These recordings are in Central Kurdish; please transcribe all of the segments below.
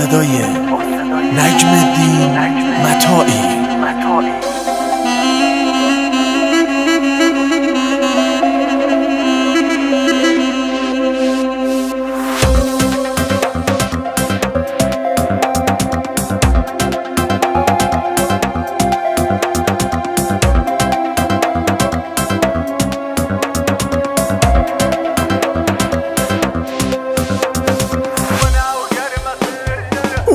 صدای نجم الدین متاعی.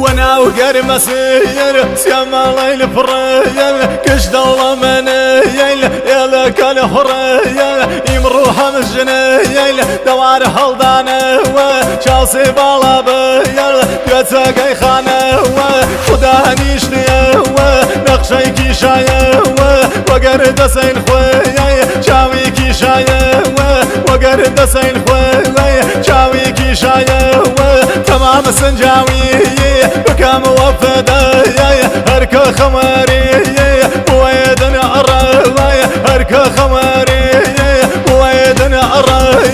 وەناو گەرمەسیر سیاماڵەیل پڕەیل گشت دەوڵەمەنەیل ئێلەکە لە هوڕەیل ئیمڕوو هەم ژنەیل دەوار هەڵدانەوە چاوسێ باڵا بەیل دوێچەگەی خانەوە خودا نیشتیەوە نەخشەی کیشایەوە وەگەر دەسەیل خوەی چاوی کیشایەوە وەگەر دەسەیل خوەی چاوی کیشایەوە تەمام سنجاوی بکەم وەفدای هەرکە خەمەری بوەیدن ئەڕای هەرکە خەمەری بوەیدن ئەڕای.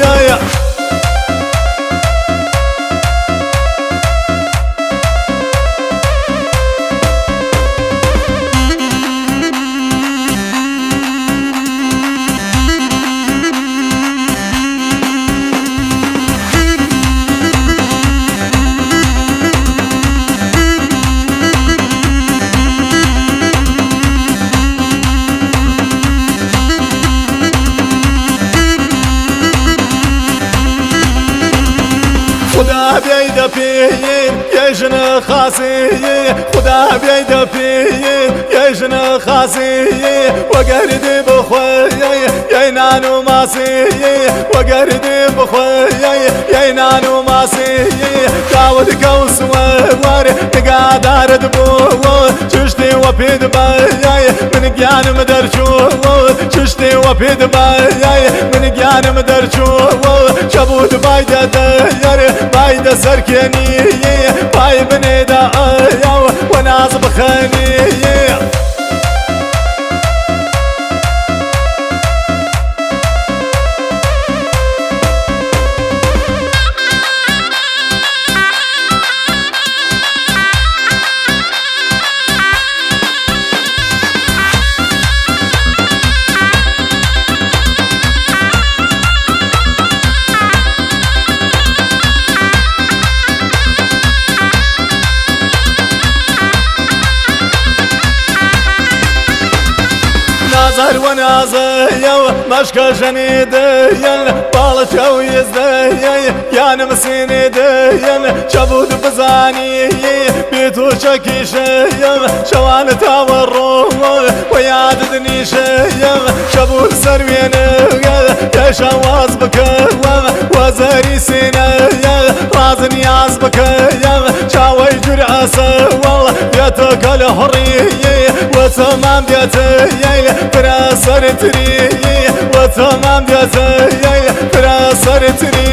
خدا بیایدە پێین یە ژنە خاسی، خدا بیایدە پێین یە ژنە خاسی، وەگەردی بخۆی یەی نان و ماسی، وەگەردی بخۆی یەی نان و ماسی، داود کەوسوەوار نگادارت بوو چشتی وەپێت بای من گیانم دەرچوو، چشتی وەپێت بای من گیانم دەرچوو، چەبوت بایدە دەیەر بایدە سەرکێنی پای بنێدە ئەیاو وەناز بخەنی. نازار ونازەیە مەشکە ژەنی دەیەن باڵە چاویزدەیە یانم سینی دەیەن چەبوود بزانی بێت و چەکیشەیەم شەوانە تاوەڕۆ وە یادت نیشەیەم شەبوود سەروێنە یەشە واز بکەوە وەزەری سینەیە ڕاز نیاز بکەیەم چاوەی جورئەسەوەڵ بێتەکە لە هوڕی وەتەمام دێتەیل فرە سەرتری وەتەمام دێتەیل فرە سەرتری.